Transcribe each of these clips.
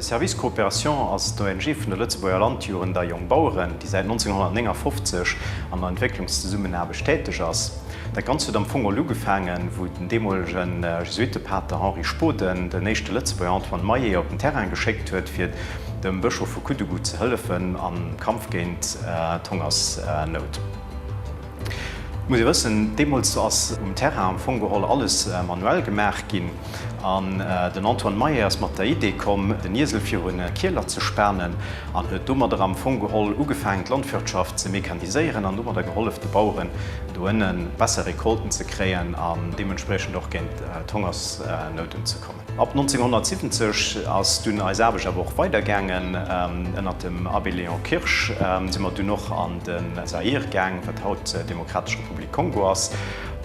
De Service Coopération ass d'ONG vun der Lëtzebuerger Landjugend a Jongbaueren, déi säit 1959 an der Entwécklungszesummenaarbecht täteg ass. Dat Ganzt huet am Fong geholl ugefaangen, wou den deemolege Jesuittepater Henri Spoden den éischte Lëtzebuerger Antoine Maillet op den Terrain geschéckt huet, fir dem Bëschof vu Koudougou ze hëllefen am Kampf géint d'Hongersnout. Et muss ee wëssen, deemools ass um Terrain am Fong geholl alles manuell gemaach ginn an den Antoine Maillet ass mat der Idee komm, den Iesel virun e Kieler ze spanen an huet domadder am Fong geholl ugefaangen, d'Landwirtschaft ze mechaniséieren an domadder gehollef, de Baueren do ënne besser Recolten ze kréien an deementspriechend och géint d'Hongersnout unzekommen. Ab 1970 ass dunn eis Aarbecht awer och weidergaangen. Ënnert dem Abbé Léon Kirsch si mer dunn och an de Zaïre gaang, wat haut Demokratesch Republik Kongo ass,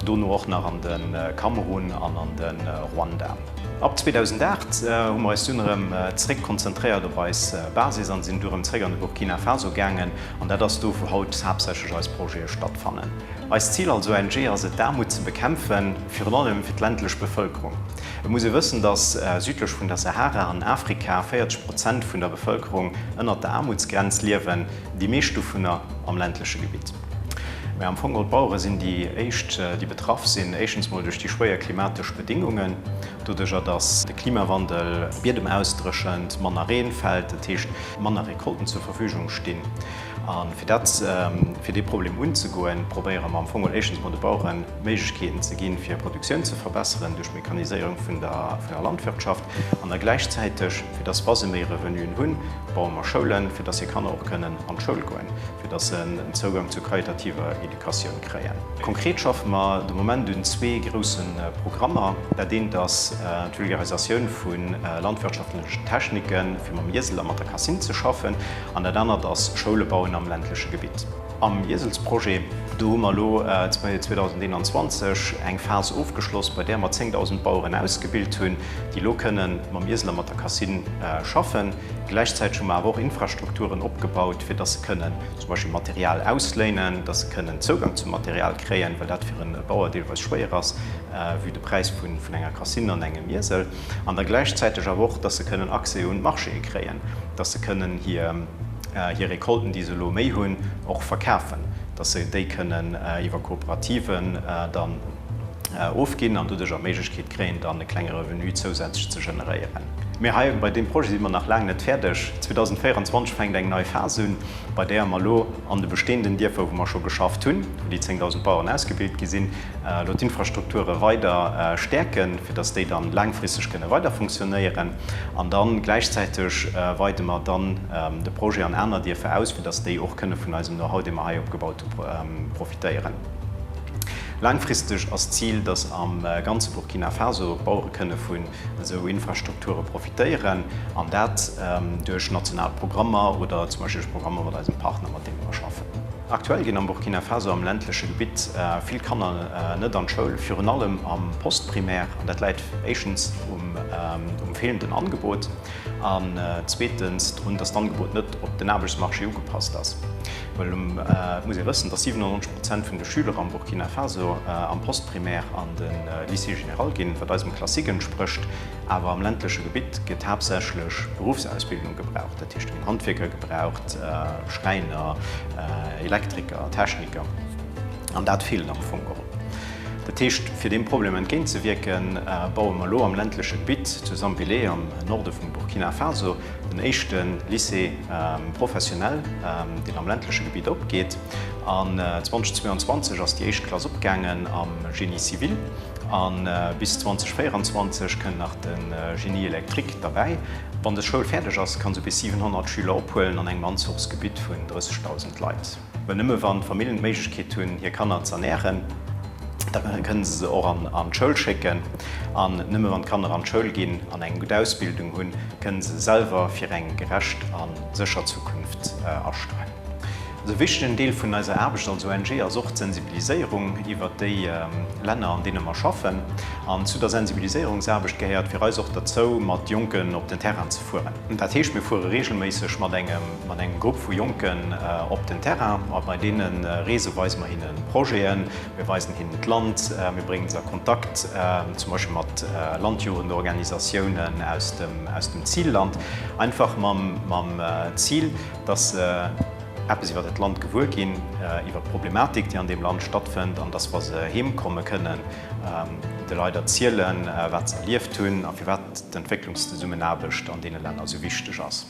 dono och nach an de Kamerun an an de Ruanda. Ab 2008 hu mer eis dunn erëm zeréck konzentréiert op eis Basis an sinn du erëm zeréck an de Burkina Faso gaangen an dat ass do wou haut haaptsächlech eis Projete stattfannen. Eist Zil als ONG ass et d'Aarmut ze bekämpfen, virun allem fir d'ländlech Bevëlkerung. Et muss ee wëssen, datt südlech vun der Sahara an Afrika 40 Prozent vun der Bevëlkerung ënnert der Aarmutsgrenz liewen, déi meescht dovunner am ländleche Gebitt. Mä am Fong geholl, d'Bauere sinn déi éischt, déi betraff sinn, éischtens mol duerch déi schwéier klimatesch Bedingungen, doduercher datt de Klimawandel d'Biedem ausdréchent, manner Reen fält, dat heescht manner Recolten zur Verfügung stinn. A fir dat, fir dee Problem unzegoen, probéiere mer am Fong geholl éischtens mol de Baueren Méiglechkeeten ze ginn, fir Produktioun ze verbesseren duerch d'Mechaniséierung vun der Landwirtschaft an da gläichzäiteg, fir dass wa se méi Revenuen hunn, baue mer Schoulen, fir dass hir Kanner och kënnen an d'Schoul goen, fir dass se en Zougang zu qualitativer Educatioun kréien. Konkret schaffe mer de Moment un zwee grousse Programmer. Dat eent ass d'Vulgarisatioun vu landwirtschaftlechen Techniken, fir mam Iesel a mat der Cassine ze schaffen, an dat anert ass Schoule bauen am ländleche Gebitt. Am Ieselsprojet, do hu mer elo 2021 eng Phas ofgeschloss, bei där mer 10.000 Baueren ausgebilt hunn, déi elo kënnen mam Iesel a mat der Cassine schaffen. Gläichzäiteg hu mer awer och Infrastrukturen opgebaut, fir dass se kënnen zum Beispill Material ausléinen, dass se kënnen Zougang zum Material kréien, well dat fir e Bauer deelweis schwéier ass, vue de Präis vun enger Cassine an engem Iesel. An da gläichzäiteg awer och, dass se kënnen Accès un d'Marchéë kréien, dass se kënnen hir hir Recolten, déi se elo méi hunn, och verkafen, dass se déi kënnen iwwer Kooperativen dann ofginn an doduercher d'Méiglechkeet kréien, dann e klenge Revenu zousätzlech ze generéieren. Mee hei bei deem Projet si mer nach laang net fäerdeg. 2024 fänkt eng nei Phas un, bei där mer elo an de bestehenden Dierfer, wou mer scho geschafft hunn, wou déi 10.000 Baueren ausgebilt gi sinn, elo d'Infrastrukture weider stäerken, fir dass déi dann laangfristeg kënne weider funktionéieren. An da gläichzäiteg weide mer dann de Projet an aner Dierfer aus, fir dass déi och kënne vun eisem Know-how, dee mer hei opgebaut hu profitéieren. Laangfristeg ass d'Zil, dass am ganze Burkina Faso d'Bauere kënne vun esou Infrastrukture profitéieren, an dat duerch national Programmer oder zum Beispill duerch Programmer mat eisem Partner, mat deene mer schaffen. Aktuell ginn am Burkina Faso am ländleche Gebitt vill Kanner net an d'Schoul, virun allem am Postprimaire. An dat läit éischtens um feelenden Angebot an zweetens drun, datt d'Angebot net op den Aarbechtsmarché ugepasst ass. Well et muss ee wëssen, datt 97 Prozent vun de Schüler am Burkina Faso am Postprimaire an de Lycée général ginn, wat eisem Classique entsprécht. Awer am ländleche Gebitt gëtt haaptsächlech Beruffsausbildung gebraucht, dat heescht, do ginn Handwierker gebraucht, Schräiner, Elektriker, Techniker, an dat feelt am Fong geholl. Dat heescht, fir deem Problem entgéintzewierken, baue mer elo am ländleche Gebitt zu Zambélé am Norde vum Burkina Faso den éischte Lycée professionnel, deen am ländleche Gebitt opgeet. An 2022 ass déi éischt Klass opgaangen am Génie civil. A bis 2024 kënnt nach de Génie électrique derbäi. Wann des Schoul fäerdeg ass, kann se bis 700 Schüler ophuelen an engem Anzuchsgebitt vun 30.000 Leit. Well nëmme wann d'Familljen d'Méiglechkeet hunn, hir Kanner z'ernären, da kënne se se och an d'Schoul schécken. An nëmme wann d'Kanner an d'Schoul ginn an eng gutt Ausbildung hunn, kënne se selwer fir eng gerecht a sécher Zukunft astoen. Also e wichtegen Deel vun eiser Aarbecht als ONG ass och d'Sensibiliséierung iwwert déi Länner, an deene mer schaffen. An zu der Sensibiliséierungsaarbecht gehéiert fir eis och derzou, mat Jonken op den Terrain ze fueren. Dat heescht, mir fuere reegelméisseg mat engem mat engem Grupp vu Jonken op den Terrain a bei deene Reese weise mer hinnen Projeten, mir weisen hinnen d'Land, mir bréngen se a Kontakt zum Beispill mat Landjugendorganisatiounen aus dem aus dem Zilland, einfach mam mam Zil, dass se eppes iwwer dat Land gewuer ginn, iwwer d'Problematik, déi an deem Land stattfënnt, an dass, wa se heem komme kënnen, de Leit erzielen, wat se erlieft hunn a firwat d'Entwécklungszesummenaarbecht an deene Länner esou wichteg ass.